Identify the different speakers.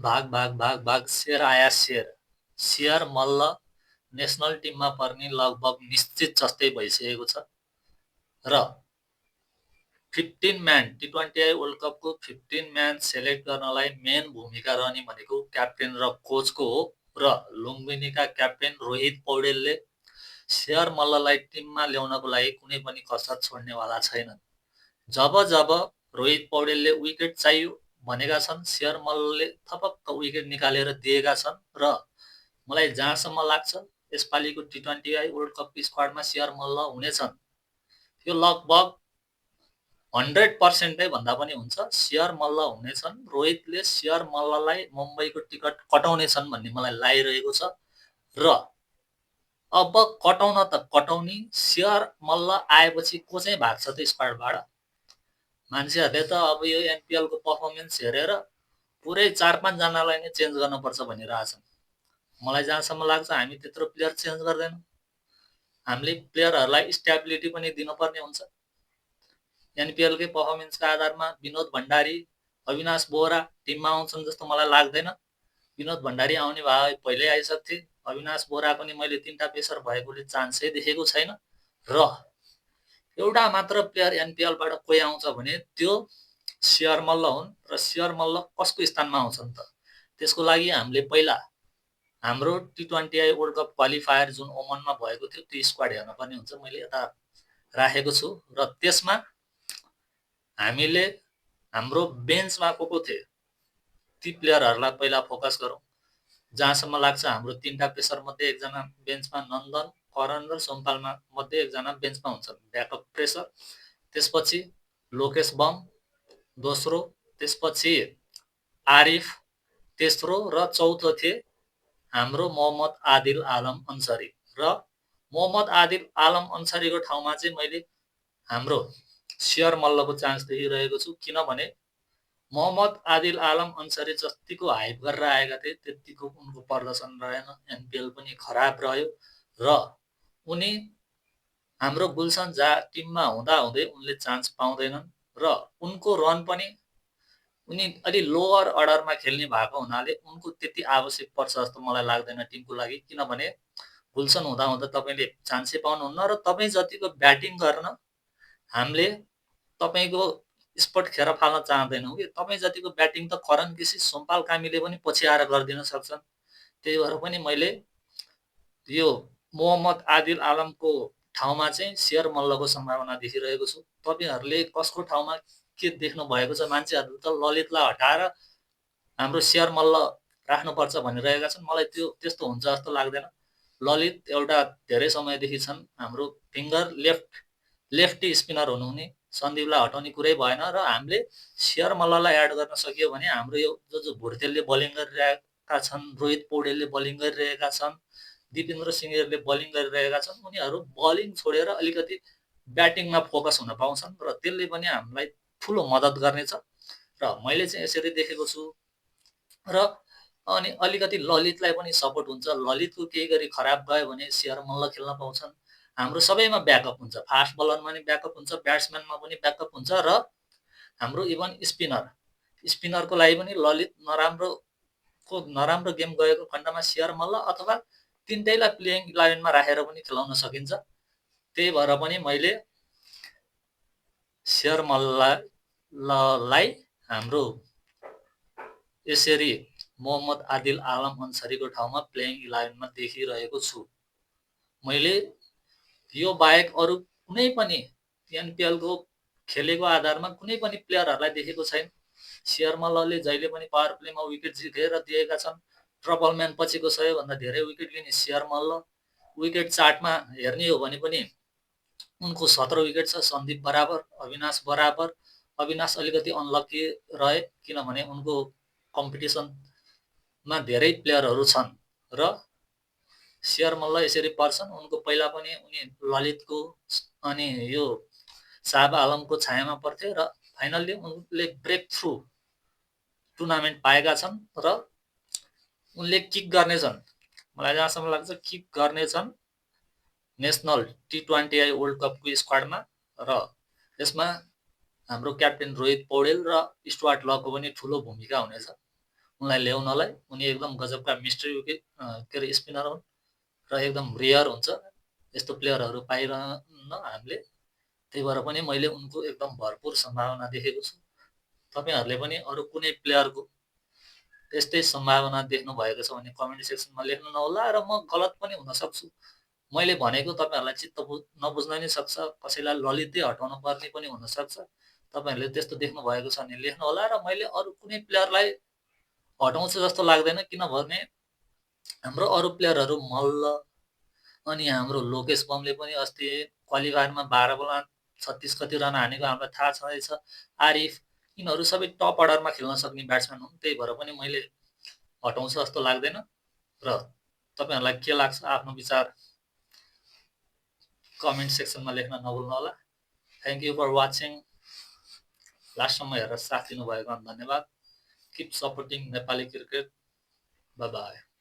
Speaker 1: भाग भाग भाग भाग शेर आया शेर। शेर मल्ल नेसनल टिममा पर्ने लगभग निश्चित जस्तै भइसकेको छ र 15 म्यान टी20आई वर्ल्ड कपको 15 म्यान सेलेक्ट गर्नलाई मेन भूमिका रहने भनेको क्याप्टेन र कोचको हो र लुम्बिनीका क्याप्टेन रोहित पौडेलले शेर मल्ललाई टिममा ल्याउनको लागि कुनै पनि कसरत छोड्नेवाला छैनन्। जब जब रोहित पौडेलले विकेट चाहियो भनेका छन्, शेर मल्लले थपक्क विकेट निकालेर दिएका छन् र मलाई जहाँसम्म लाग्छ यसपालिको टी20आई वर्ल्ड कप स्क्वाडमा शेर मल्ल हुनेछन्। यो लगभग 100% भन्दा पनि हुन्छ। शेर मल्ल हुनेछन्। रोहितले शेर मल्ललाई मुम्बईको टिकट कटाउनेछन् भन्ने मलाई लागिरहेको छ र अब कटाउन त कटाउने, शेर मल्ल आएपछि को चाहिँ भाग्छ त स्क्वाडबाट? मान्छेहरूले त अब यो एनपिएलको पर्फर्मेन्स हेरेर पुरै 4-5 जनालाई नै चेन्ज गर्नुपर्छ भनिरहेछन्। मलाई जहाँसम्म लाग्छ हामी त्यत्रो प्लेयर चेन्ज गर्दैनौँ। हामीले प्लेयरहरूलाई स्टेबिलिटी पनि दिनुपर्ने हुन्छ। एनपिएलकै पर्फर्मेन्सका आधारमा विनोद भण्डारी, अविनाश बोहरा टिममा आउँछन् जस्तो मलाई लाग्दैन। विनोद भण्डारी आउने भए पहिल्यै आइसक्थे। अविनाश बोहराको नि मैले 3टा पेसर भएकोले चान्सै देखेको छैन र एउटा मात्र प्लेयर एनपिएलबाट कोही आउँछ भने त्यो शेर मल्ल हुन् र शेर मल्ल कसको स्थानमा आउँछन् त? त्यसको लागि हामीले पहिला हाम्रो टी20आई वर्ल्ड कप क्वालिफायर जुन ओमनमा भएको थियो त्यो स्क्वाड हेर्नुपर्ने हुन्छ। मैले यता राखेको छु र त्यसमा हामीले हाम्रो बेन्चमा को थिए ती प्लेयरहरूलाई पहिला फोकस गरौँ। जहाँसम्म लाग्छ हाम्रो 3टा पेसर मध्ये एकजना बेन्चमा, नन्दन, करण र सोमपाल मध्ये एकजना बेन्चमा हुन्छन्, ब्याकअप प्रेसर। त्यसपछि लोकेश बम दोस्रो, त्यसपछि आरिफ तेस्रो र चौथो थिए हाम्रो मोहम्मद आदिल आलम अन्सारी र मोहम्मद आदिल आलम अन्सारीको ठाउँमा चाहिँ मैले हाम्रो शेर मल्लको चान्स देखिरहेको छु। किनभने मोहम्मद आदिल आलम अन्सारी जतिको हाइप गरेर आएका थिए त्यतिको उनको प्रदर्शन रहेन। एनपिएल पनि खराब रह्यो र उनी हाम्रो गुलसन झा टिममा हुँदाहुँदै उनले चान्स पाउँदैनन् र उनको रन पनि उनी अलि लोअर अर्डरमा खेल्ने भएको हुनाले उनको त्यति आवश्यक पर्छ जस्तो मलाई लाग्दैन टिमको लागि। किनभने गुलसन हुँदाहुँदा तपाईँले चान्सै पाउनुहुन्न र तपाईँ जतिको ब्याटिङ गर्न हामीले तपाईँको स्पट खेर फाल्न चाहँदैनौँ कि तपाईँ जतिको ब्याटिङ त करण केसी, सोमपाल कामीले पनि पछि आएर गरिदिन सक्छन्। त्यही भएर पनि मैले यो मोहम्मद आदिल आलमको ठाउँमा चाहिँ शेर मल्लको सम्भावना देखिरहेको छु। तपाईँहरूले कसको ठाउँमा के देख्नु भएको छ? मान्छेहरूले त ललितलाई हटाएर हाम्रो शेर मल्ल राख्नुपर्छ भनिरहेका छन्। मलाई त्यो त्यस्तो हुन्छ जस्तो लाग्दैन। ललित एउटा धेरै समयदेखि छन् हाम्रो फिङ्गर लेफ्टी स्पिनर हुनुहुने, सन्दीपलाई हटाउने कुरै भएन र हामीले शेर मल्ललाई एड गर्न सकियो भने हाम्रो यो जो भुर्तेलले बलिङ गरिरहेका छन्, रोहित पौडेलले बलिङ गरिरहेका छन्, दिपेन्द्र सिंहहरूले बलिङ गरिरहेका छन्, उनीहरू बलिङ छोडेर अलिकति ब्याटिङमा फोकस हुन पाउँछन् र त्यसले पनि हामीलाई ठुलो मद्दत गर्नेछ र मैले चाहिँ यसरी देखेको छु। र अनि अलिकति ललितलाई पनि सपोर्ट हुन्छ। ललितको केही गरी खराब गयो भने शेर मल्ल खेल्न पाउँछन्। हाम्रो सबैमा ब्याकअप हुन्छ। फास्ट बलरमा पनि ब्याकअप हुन्छ, ब्याट्सम्यानमा पनि ब्याकअप हुन्छ र हाम्रो इभन स्पिनरको लागि पनि ललित नराम्रो गेम गएको खण्डमा शेर मल्ल अथवा तिनटैलाई प्लेइङ 11मा राखेर पनि खेलाउन सकिन्छ। त्यही भएर पनि मैले शेर मल्ललाई हाम्रो यसरी मोहम्मद आदिल आलम अन्सारीको ठाउँमा प्लेइङ 11मा देखिरहेको छु। मैले यो बाहेक अरू कुनै पनि एनपिएलको खेलेको आधारमा कुनै पनि प्लेयरहरूलाई देखेको छैन। शेर मल्लले जहिले पनि पावर प्लेमा विकेट झिकेर दिएका छन्। ट्रबल म्यान पछिको सबैभन्दा धेरै विकेट लिने शेर मल्ल। विकेट चार्टमा हेर्ने हो भने पनि उनको 17 विकेट छ, सन्दीप बराबर, अविनाश बराबर। अविनाश अलिकति अनलकी रहे किनभने उनको कम्पिटिसनमा धेरै प्लेयरहरू छन् र शेर मल्ल यसरी पर्छन्। उनको पहिला पनि उनी ललितको अनि यो शाह आलमको छायामा पर्थे र फाइनल्ली उनले ब्रेक थ्रु टुर्नामेन्ट पाएका छन् र उनले किक गर्नेछन्। मलाई जहाँसम्म लाग्छ किक गर्नेछन् नेसनल टी20आई वर्ल्ड कपको स्क्वाडमा र यसमा हाम्रो क्याप्टेन रोहित पौडेल र स्टुअर्ट लको पनि ठुलो भूमिका हुनेछ। उनलाई ल्याउनलाई। उनी एकदम गजबका मिस्ट्री विकेट के अरे स्पिनर हुन् र एकदम रेयर हुन्छ, यस्तो प्लेयरहरू पाइरहन्न हामीले। त्यही भएर पनि मैले उनको एकदम भरपुर सम्भावना देखेको छु। तपाईँहरूले पनि अरू कुनै प्लेयरको त्यस्तै सम्भावना देख्नु भएको छ भने कमेन्ट सेक्सनमा लेख्नु नहोला, र म गलत पनि हुन सक्छु। मैले भनेको तपाईँहरूलाई चित्त नबुझ्न नि सक्छ, कसैलाई ललितै हटाउनु पर्ने पनि हुनसक्छ। तपाईँहरूले त्यस्तो देख्नु भएको छ भने लेख्नु होला, र मैले अरू कुनै प्लेयरलाई हटाउँछु जस्तो लाग्दैन, किनभने हाम्रो अरू प्लेयरहरू मल्ल अनि हाम्रो लोकेश बमले पनि अस्ति क्वालिफायरमा 12 बलमा 36 कति रन हानेको हामीलाई थाहा छँदैछ। आरिफ, यिनीहरू सबै टप अर्डरमा खेल्न सक्ने ब्याट्सम्यान हुन्, त्यही भएर पनि मैले हटाउँछु जस्तो लाग्दैन। र तपाईँहरूलाई के लाग्छ आफ्नो विचार कमेन्ट सेक्सनमा लेख्न नभुल्नुहोला। Thank you for watching. लास्टसम्म हेरेर साथ दिनुभएको धन्यवाद। Keep supporting Nepali cricket. Bye by.